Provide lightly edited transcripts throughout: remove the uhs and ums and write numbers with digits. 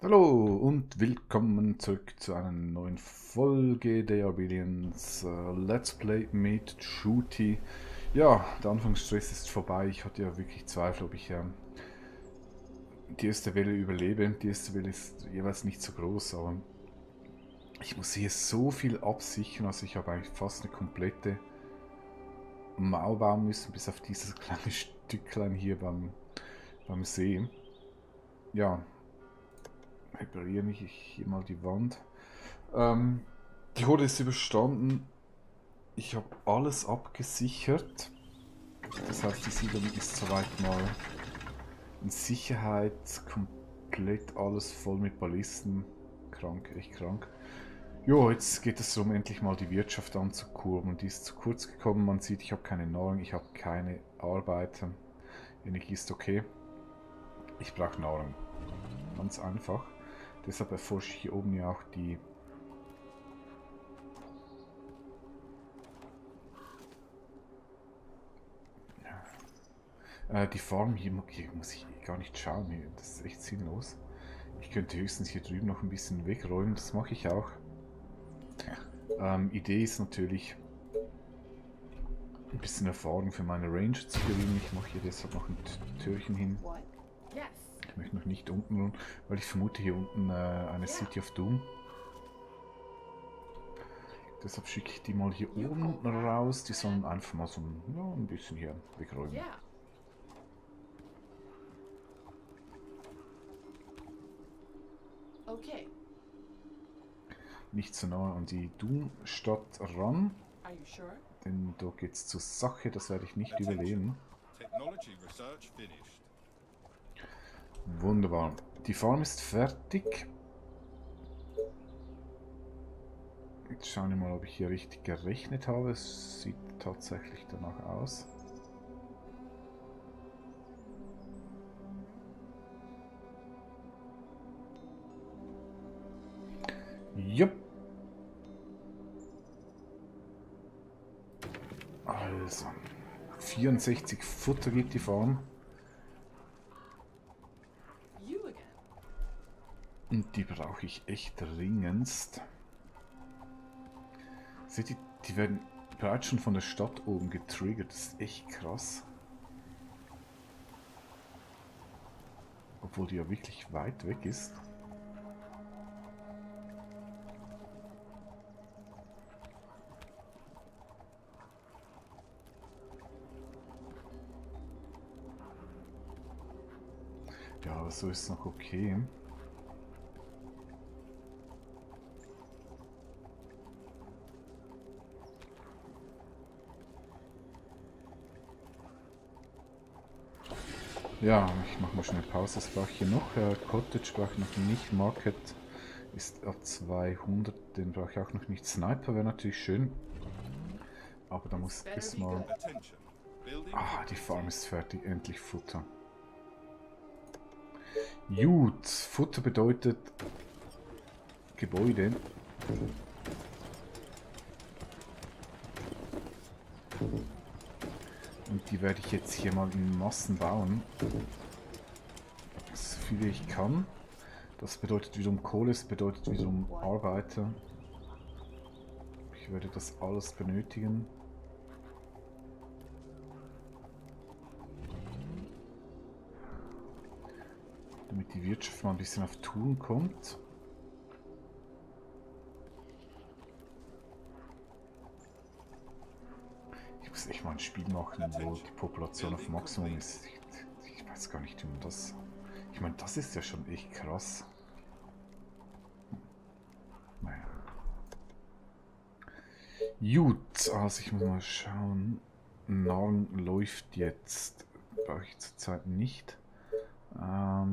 Hallo und willkommen zurück zu einer neuen Folge der Obedience Let's Play mit Shooty. Ja, der Anfangsstress ist vorbei. Ich hatte ja wirklich Zweifel, ob ich die erste Welle überlebe. Die erste Welle ist jeweils nicht so groß, aber ich muss hier so viel absichern. Also ich habe eigentlich fast eine komplette Mauer bauen müssen, bis auf dieses kleine Stücklein hier beim See. Ja, repariere ich hier mal die Wand. Ähm, Die Horde ist überstanden. Ich habe alles abgesichert. Das heißt, die Siedlung ist soweit mal in Sicherheit. Komplett alles voll mit Ballisten. Krank, echt krank. Jo, jetzt geht es darum, endlich mal die Wirtschaft anzukurbeln. Die ist zu kurz gekommen. Man sieht, ich habe keine Nahrung, ich habe keine Arbeiter. Energie ist okay. Ich brauche Nahrung. Ganz einfach. Deshalb erforsche ich hier oben ja auch die Farm. Hier muss ich gar nicht schauen. Das ist echt sinnlos. Ich könnte höchstens hier drüben noch ein bisschen wegräumen. Das mache ich auch. Idee ist natürlich, ein bisschen Erfahrung für meine Ranger zu gewinnen. Ich mache hier deshalb noch ein Türchen hin. Ich möchte noch nicht unten rum, weil ich vermute hier unten eine City of Doom. Deshalb schicke ich die mal hier oben raus. Die sollen einfach mal so ein bisschen hier wegräumen. Okay. Nicht so nah an die Doom-Stadt ran, Are you sure? denn da geht es zur Sache. Das werde ich nicht überleben. Technology research finished. Wunderbar. Die Farm ist fertig. Jetzt schauen wir mal, ob ich hier richtig gerechnet habe. Es sieht tatsächlich danach aus. Jupp. Also, 64 Futter gibt die Farm. You again. Und die brauche ich echt dringendst. Seht ihr, die werden bereits schon von der Stadt oben getriggert. Das ist echt krass. Obwohl die ja wirklich weit weg ist. Ja, aber so ist es noch okay. Ja, ich mache mal schnell Pause. Was brauche ich hier noch? Cottage brauche ich noch nicht. Market ist A200. Den brauche ich auch noch nicht. Sniper wäre natürlich schön. Aber da muss erstmal... Attention. Building Ah, die Farm ist fertig. Endlich Futter. Gut, Futter bedeutet Gebäude. Und die werde ich jetzt hier mal in Massen bauen. So viel wie ich kann. Das bedeutet wiederum Kohle, das bedeutet wiederum Arbeiter. Ich werde das alles benötigen. Damit die Wirtschaft mal ein bisschen auf Touren kommt. Ich muss echt mal ein Spiel machen, wo die Population auf Maximum ist. Ich weiß gar nicht, wie man das... Ich meine, das ist ja schon echt krass. Naja. Gut, also ich muss mal schauen. Nahrung läuft jetzt. Brauche ich zurzeit nicht.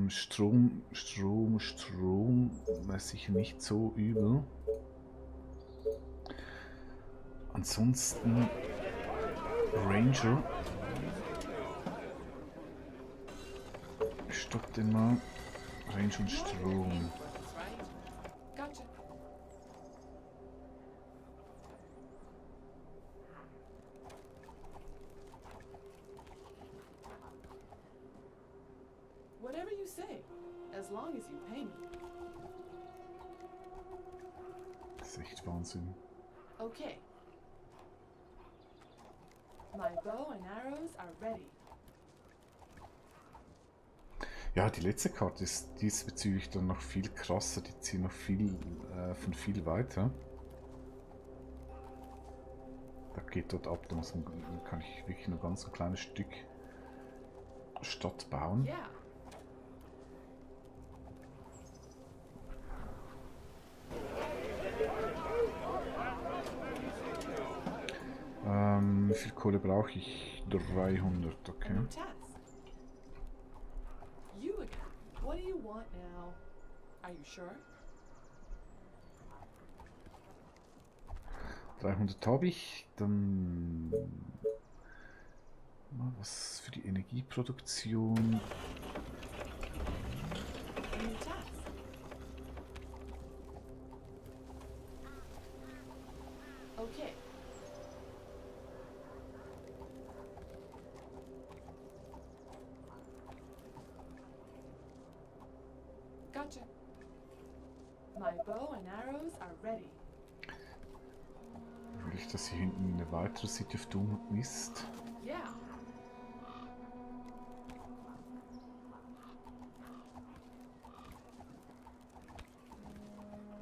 Strom wäre sicher nicht so übel. Ansonsten Ranger. Stopp den mal. Range und Strom. That's right. Gotcha. Whatever you say, as long as you pay me. ist echt Wahnsinn. Okay. My bow and arrows are ready. Ja, die letzte Karte ist diesbezüglich dann noch viel krasser. Die ziehen noch viel von viel weiter. Da geht dort ab, da kann ich wirklich nur ganz ein kleines Stück Stadt bauen. Yeah. Wie viel Kohle brauche ich? 300, A okay. new task. You again. What do you want now? Are you sure? 300 habe ich, dann mal was für die Energieproduktion. A new task. Okay. Gotcha. My bow and arrows are ready. Will ich, dass hier hinten eine weitere City of Doom ist? Yeah.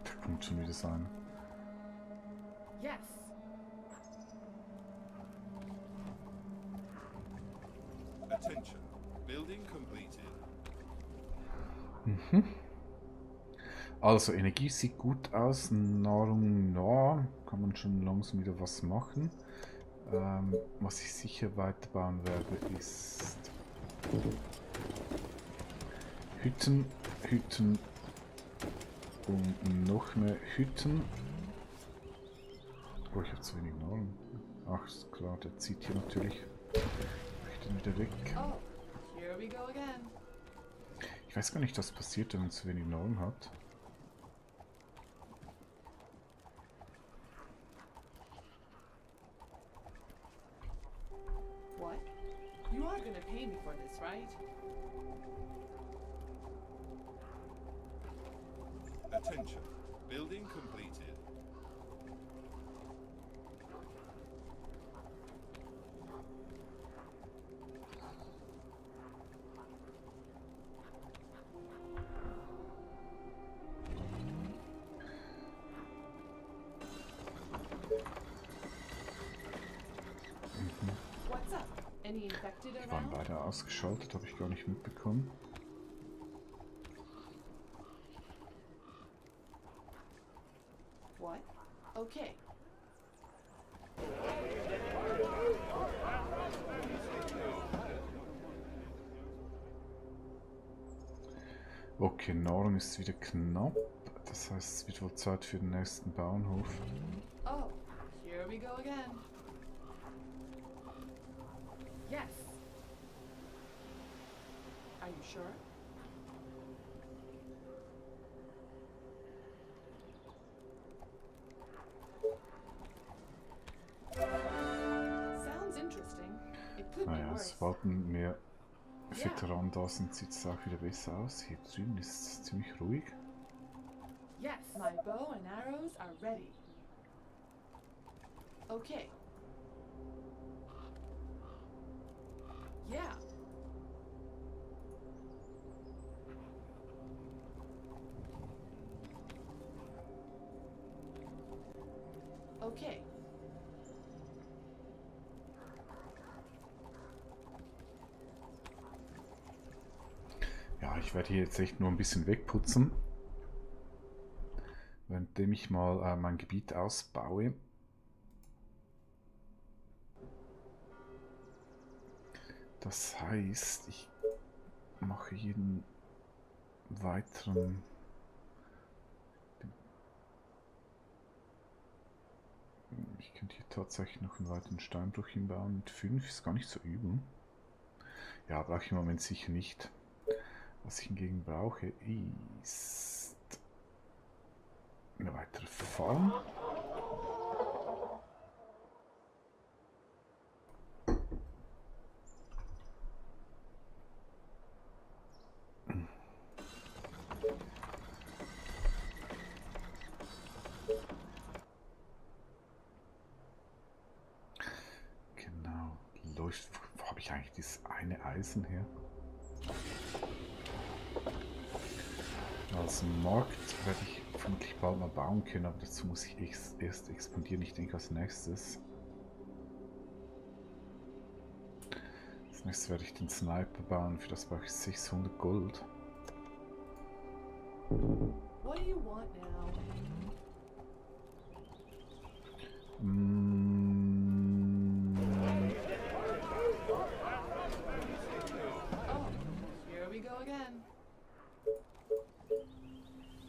Da kommt schon wieder sein. Yes. Attention. Building completed. Also Energie sieht gut aus, Nahrung, ja, kann man schon langsam wieder was machen. Was ich sicher weiterbauen werde, ist Hütten, Hütten und noch mehr Hütten. Oh, ich habe zu wenig Nahrung. Ach, ist klar, der zieht hier natürlich. Mach ich den wieder weg. Oh, here we go again. Ich weiß gar nicht, was passiert, wenn man zu wenig Nahrung hat. What? You are gonna pay me for this, right? Attention. Building completed. What's up? Any infected Die waren around? beide ausgeschaltet, habe ich gar nicht mitbekommen. What? Okay. Okay, Nahrung ist wieder knapp. Das heißt, es wird wohl Zeit für den nächsten Bauernhof. Oh, here we go again. Yes. Are you sure? Sounds interesting. It could be Naja, worse. sobald mehr Veteranen da sind, sieht es auch wieder besser aus. Hier drüben ist es ziemlich ruhig. Yes. My bow and arrows are ready. Okay. Yeah. Okay. Ja, ich werde hier jetzt echt nur ein bisschen wegputzen. Währenddem ich mal mein Gebiet ausbaue. Das heißt, ich mache jeden weiteren... Ich könnte hier tatsächlich noch einen weiteren Steinbruch hinbauen. Mit 5 ist gar nicht so übel. Ja, brauche ich im Moment sicher nicht. Was ich hingegen brauche, ist eine weitere Farm. ich eigentlich dieses eine Eisen her? Als Markt werde ich vermutlich bald mal bauen können, aber dazu muss ich erst expandieren. Ich denke als nächstes. Als nächstes werde ich den Sniper bauen, für das brauche ich 600 Gold. What do you want now? Oh, here we go again.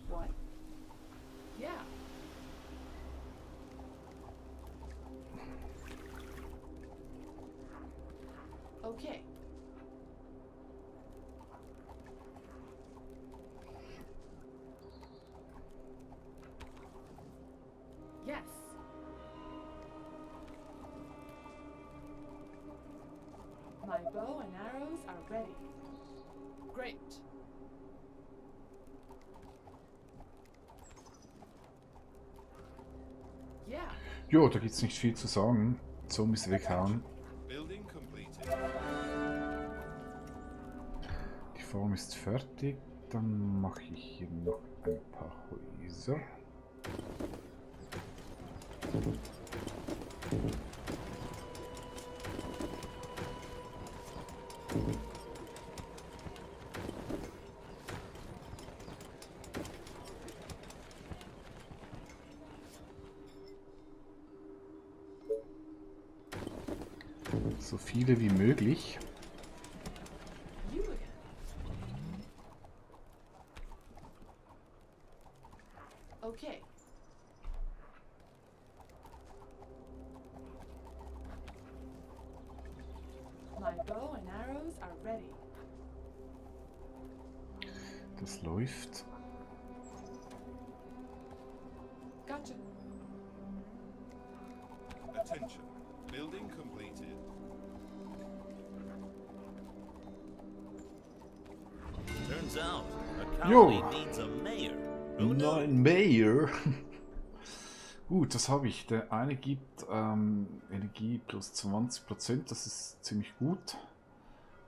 What? Yeah. Okay. Yes. My bow and arrows are ready. Great. Yeah. Jo, da gibt es nicht viel zu sagen. Zombies weghauen. Building completed. Die Farm ist fertig. Dann mache ich hier noch ein paar Häuser. So viele wie möglich. You again. Okay. My bow and arrows are ready. Das läuft. Gotcha. Attention. Building completed. Turns out, a Jo. colony needs a mayor. Who knew? Nein, Mayor. Gut, das habe ich. Der eine gibt Energie plus 20%, das ist ziemlich gut.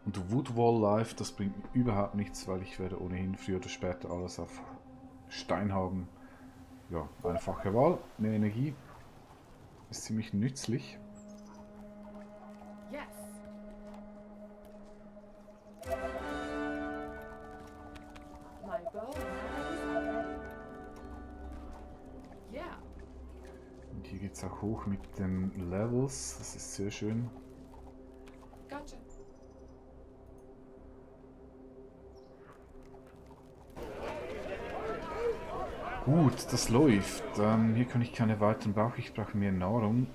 Und Woodwall Life, das bringt mir überhaupt nichts, weil ich werde ohnehin früher oder später alles auf Stein haben. Ja, einfache Wahl. Mehr Energie ist ziemlich nützlich. Yes. My bow and arrows are ready. Yeah. Und hier geht es auch hoch mit den Levels, das ist sehr schön. Gotcha. Gut, das läuft. Hier kann ich keine weiteren brauchen, ich brauche mehr Nahrung.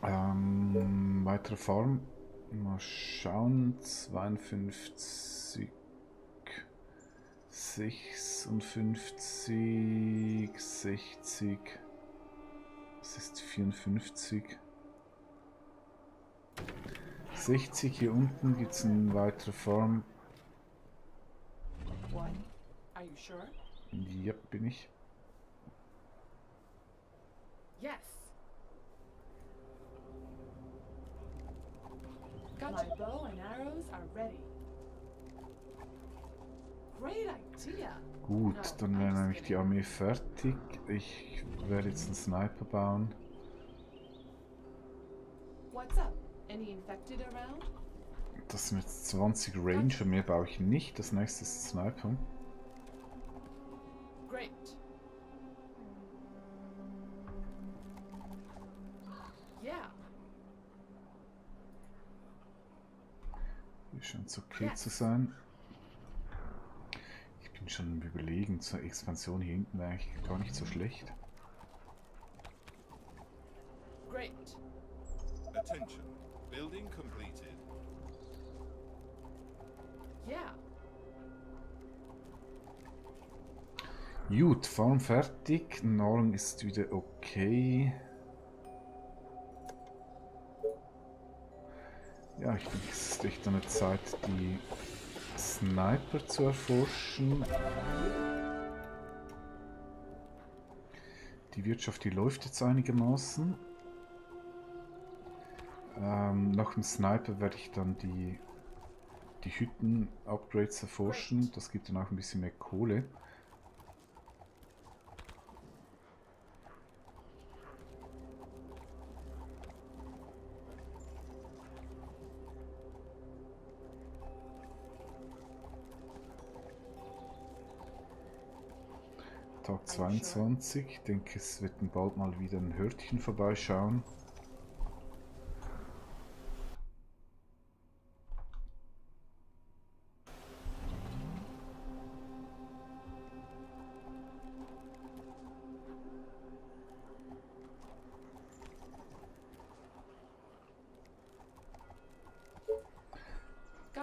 Weitere Farm. Mal schauen. 52, 56, 60. Das ist 54. 60 hier unten gibt es eine weitere Farm. What? Are you sure? Ja, bin ich. Yes. Gotcha. My bow and arrows are ready. Great idea. Gut, dann wäre nämlich die Armee fertig. Ich werde jetzt einen Sniper bauen. What's up? Any infected around? Das sind jetzt 20 Ranger, mehr baue ich nicht. Das nächste ist Sniper. Great. Yeah. Hier scheint es okay zu sein. Ich bin schon am Überlegen, zur Expansion hier hinten wäre eigentlich gar nicht so schlecht. Great. Attention. Building completed. Yeah. Gut, Farm fertig. Nahrung ist wieder okay. Ja, ich denke, es ist echt eine Zeit, die Sniper zu erforschen. Die Wirtschaft, die läuft jetzt einigermaßen. Nach dem Sniper werde ich dann die Hütten-Upgrades erforschen. Das gibt dann auch ein bisschen mehr Kohle. Tag 22. Ich denke, es wird dann bald mal wieder ein Hörtchen vorbeischauen.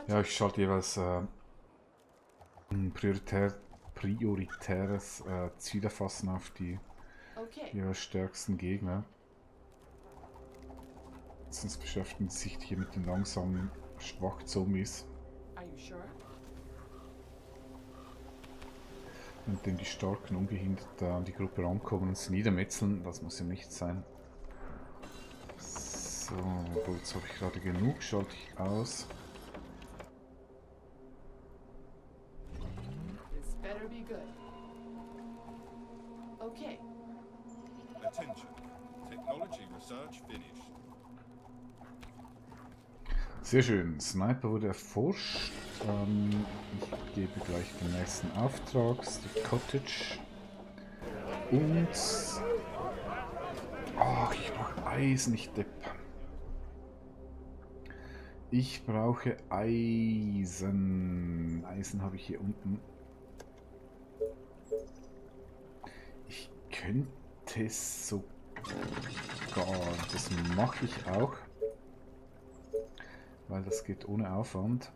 Ja, ich schalte jeweils ein prioritäres Ziel erfassen auf die Okay. jeweils stärksten Gegner. Sonst beschäftigen sie sich hier mit den langsamen Schwach-Zombies. Are you sure? Und wenn die Starken ungehindert an die Gruppe rankommen und sie niedermetzeln, das muss ja nicht sein. So, jetzt habe ich gerade genug, schalte ich aus. This better be good. Okay. Attention. Technology research finished. Sehr schön, Sniper wurde erforscht. Ich gebe gleich den nächsten Auftrag, die Cottage. Und... Ach, ich brauche Eisen, ich Depp. Ich brauche Eisen. Eisen habe ich hier unten. Ich könnte sogar... Das mache ich auch. Weil das geht ohne Aufwand.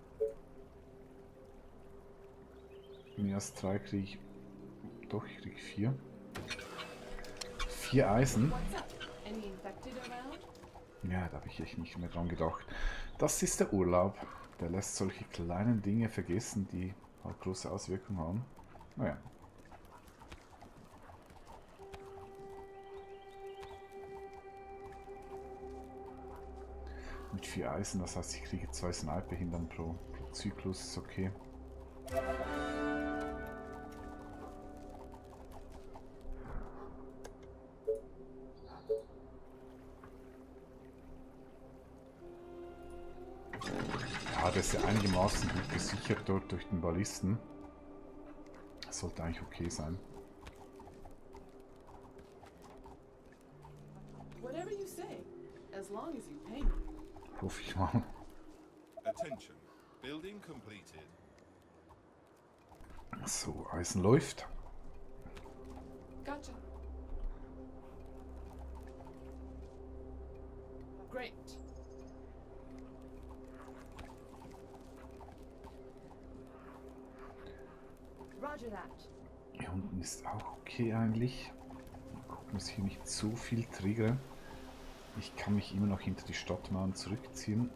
Mehr als 3 kriege ich... Doch, ich kriege 4. 4 Eisen. What's up? Any infected around? Ja, da habe ich echt nicht mehr dran gedacht. Das ist der Urlaub. Der lässt solche kleinen Dinge vergessen, die halt große Auswirkungen haben. Naja. Mit 4 Eisen, das heißt, ich kriege 2 Sniper hin dann pro Zyklus, ist okay. Ja, das ist ja einigermaßen gut gesichert dort durch den Ballisten. Das sollte eigentlich okay sein. Whatever you say, as long as you pay me. Hoffe ich mal. Attention. Building completed. So, Eisen läuft. Gotcha. Great. Roger that. Hier unten ist auch okay eigentlich. Mal gucken, dass ich hier nicht zu viel triggere. Ich kann mich immer noch hinter die Stadtmauern zurückziehen.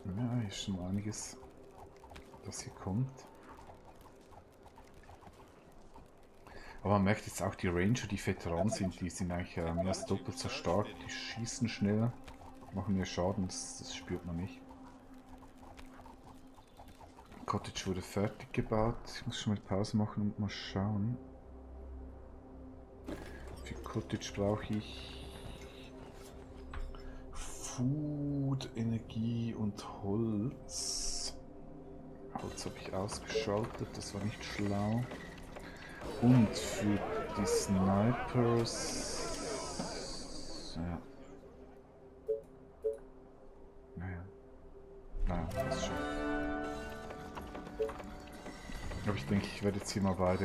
Ja, hier ist schon einiges, das hier kommt. Aber man merkt jetzt auch, die Ranger, die Veteranen sind, die sind eigentlich mehr als doppelt so stark. Die schießen schneller, machen mehr Schaden, das spürt man nicht. Cottage wurde fertig gebaut. Ich muss schon mal Pause machen und mal schauen. Für Cottage brauche ich Food, Energie und Holz. Holz habe ich ausgeschaltet, das war nicht schlau. Und für die Snipers... Ja. Naja. Naja, das ist schon. Aber ich denke, ich werde jetzt hier mal bei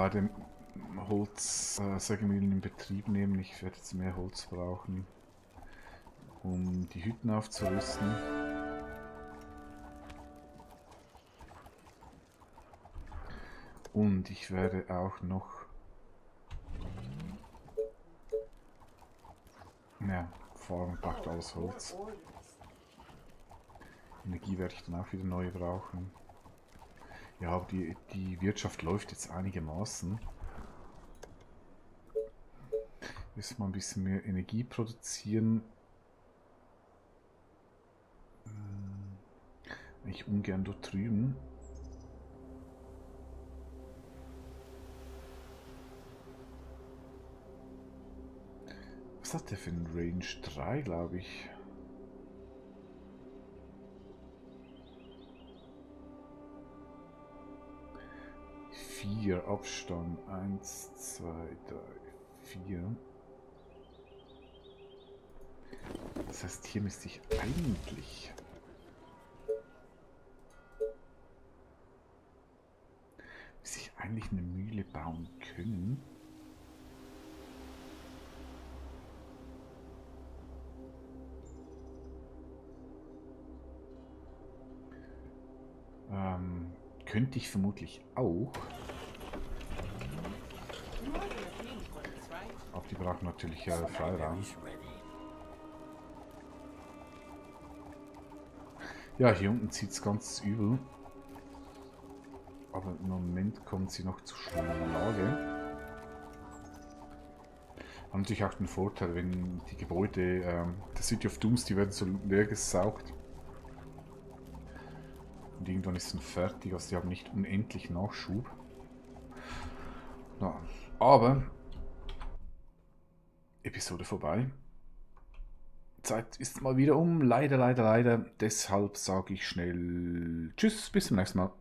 dem Holzsägemühlen in Betrieb nehmen. Ich werde jetzt mehr Holz brauchen, um die Hütten aufzurüsten. Und ich werde auch noch... Ja, Farm packt alles Holz. More orders. Energie werde ich dann auch wieder neu brauchen. Ja, aber die Wirtschaft läuft jetzt einigermaßen. Müssen wir ein bisschen mehr Energie produzieren. Ich ungern dort drüben. Was hat der für einen Range 3, glaube ich? Vier Abstand. 1, 2, 3, 4. Das heißt, hier müsste ich eigentlich eine Mühle bauen können. Könnte ich vermutlich auch. You are European points, right? Aber die brauchen natürlich Freiraum. Is ready. Ja, hier unten zieht es ganz übel. Aber im Moment kommt sie noch zu Schlage. Hat natürlich auch den Vorteil, wenn die Gebäude der City of Dooms, die werden so leer gesaugt. Und irgendwann ist es fertig, also die haben nicht unendlich Nachschub. Ja, aber Episode vorbei. Zeit ist mal wieder um. Leider. Deshalb sage ich schnell Tschüss, bis zum nächsten Mal.